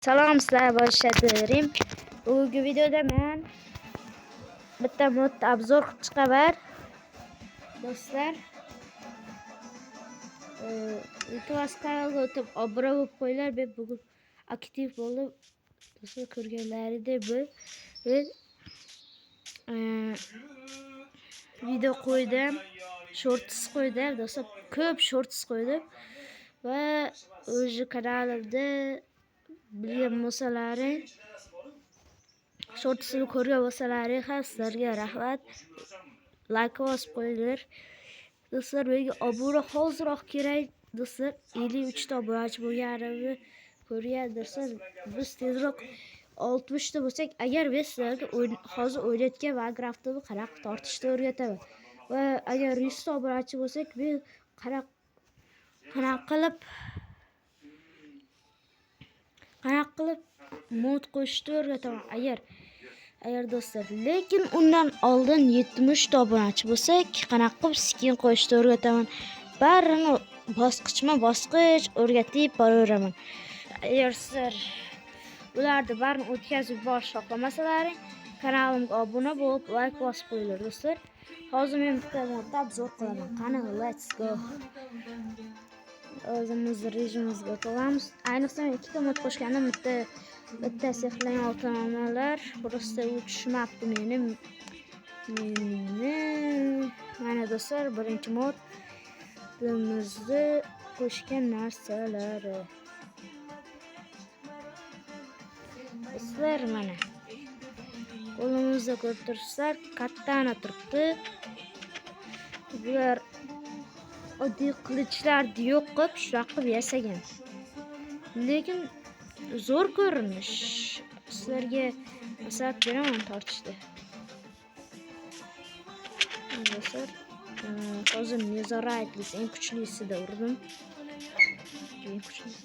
Salom sizlar boshlatdim. Bugungi videoda men bitta mod obzor qilib chiqaman. Do'stlar, iltimos kanalga o'tib obuna bo'lib qo'yinglar. Men bugun aktiv bo'ldim. Do'stlar ko'rganlaridek bu men video qo'ydim, shorts qo'ydim. Do'stlar ko'p shorts qo'ydim va o'zi kanalimda bilgan bo'lsalaring, shortsini ko'rgan bo'lsalaring ham sizlarga rahmat. Like bosib qo'yinglar. Do'stlar, menga obuna hoziroq kerak. Do'stlar, 53 ta obunachi bo'lganimni ko'rgan do'stlar, biz tezroq 60 ta bo'lsak, agar men sizlarga hozir o'ynayotgan Minecraftni qanaqa tortishni o'rgataman. Va agar 100 ta obunachi bo'lsak, men qanaqa qilib mod qo'shishni o'rgataman. Agar do'stlar, lekin undan oldin 70 ta obunachi bo'lsak, qanaqa qilib skin qo'yishni o'rgataman. Barini bosqichma-bosqich o'rgatib boraveraman. Agar sizlar ularni barini o'tkazib borish xohlamasalaring, kanalimga obuna bo'lib, like bosib qo'yinglar do'stlar. Hozir men bitta modda obzor qilaman. Qani, let's go. O'zimiz rejimimizga o'tamiz. Ayniqsa men ikkita mod qo'shgandim, bitta sehrlangan oltin olmalar. Просто u tushmabdi meni. Mana do'stlar, birinchi mod bizimizni qo'shgan narsalari. Do'stlar, mana qo'limizda ko'rib turibsizlar, katana turibdi. Bular oddiy qilichlarni yo'q qilib, shunaqa qilib yasagan. Lekin zo'r ko'rinish. Sizlarga maslahat beraman tortishda. Do'stlar, hozir Netherite eng kuchlisida urdim. Eng kuchlisi.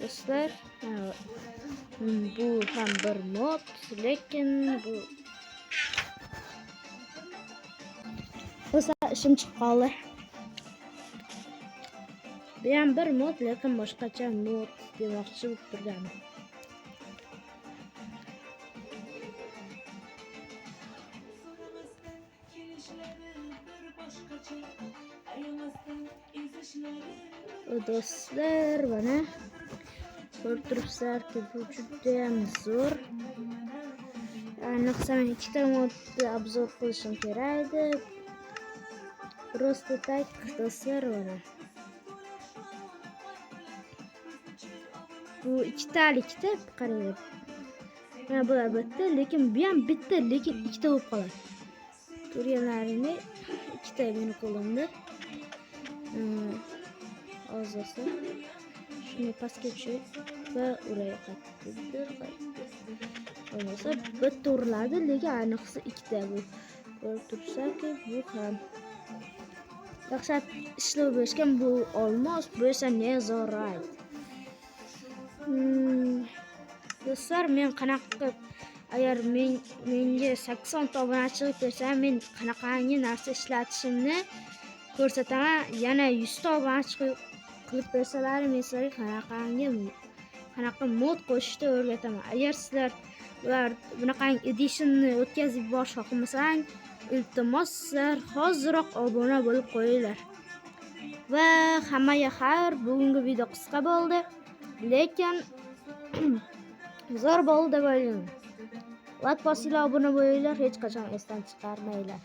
Do'stlar, bu ham bir mod, lekin bu do'stlar ishim chiqib qoldi. Bu ham bir mod, lekin boshqacha mod demoqchi bo'lib turganim. Do'stlar, mana ko'rib turibsizlarki, bu juda ham zo'r. Ayniqsa men ikkita modni obzor qilishim kerak edi. Просто так do'stlar, mana. Bu ikkitalikda qaranglar. Mana bular bitta, lekin bu ham bitta, lekin ikkita bo'lib qoladi. Ko'rganlaringni ikkita meni qo'limda. Hozir do'stlar, shuni pastga tushib va uray qaytdi. Bo'lmasa bitta uriladi, lekin ayniqsa ikkita bu. Ko'rib turibsizlarki, bu ham dahshat ishlov berishgan. Bu olmos, bu esa Netherite. Do'stlar, men qanaqa qilib agar menga 80 ta obunachi qilib bersa, men qanaqangi narsa ishlatishimni ko'rsataman. Yana 100 ta obunachi qilib bersalar, men sizlarga qanaqa mod qo'shishni o'rgataman. Agar sizlar ular bunaqangi editionni o'tkazib yuborish xohlamasang, iltimos sizlar hoziroq obuna bo'lib qo'yinglar. Va hammaga xayr. Bugungi video qisqa bo'ldi, lekin zo'r bo'ldi deb o'ylayman. Like bosinglar, obuna bo'linglar, hech qachon esdan chiqarmanglar.